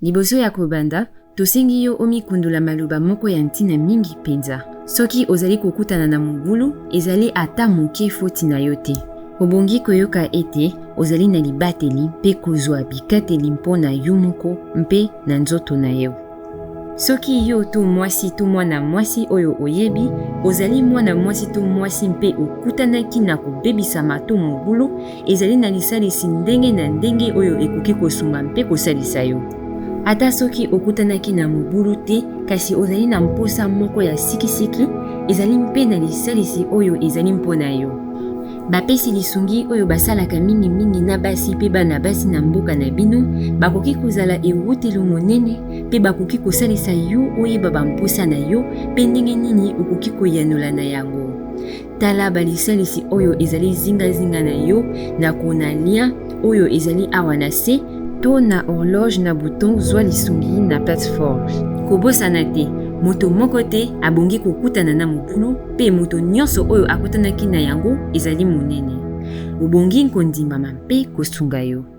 Liboso ya kobanda, tosengi yo omikundola maloba moko ya ntina mingi mpenza. Soki ozali kokutana na mobulu, ezali ata moke foti na yo te. Obongi koyoka ete ozali na libateli mpe kozwa bikateli mpo na yo moko mpe na nzoto na yo. Soki yo to mwasi to mwana mwasi oyo oyebi, ozali mwana mwasi to mwasi mpe okutanaki na kobebisama to mobulu, ezali na lisalisi ndenge na ndenge oyo ekoki kosunga mpe kosalisa yo. Ata soki okutanaki na mobulu te kasi ozali na mposa moko ya sikisiki, ezali mpe na lisalisi oyo ezali mpo na yo. Bapesi lisungi oyo basalaka mingimingi na basi mpe bana basi na mboka na bino bakoki kozala ewutelo monene mpe bakoki kosalisa yo oyeba bamposa na yo mpe ndenge nini okoki koyanola na yango. Tala balisalisi oyo ezali zingazinga na yo na kona lien oyo ezali awa na se to na horloge na bouton Zwa lisungi na plateforme. Kobosana te, moto moko te abongi kokutana na mobulu mpe moto nyonso oyo akutanaki na yango ezali monene. Obongi kondimama mpe kosunga yo.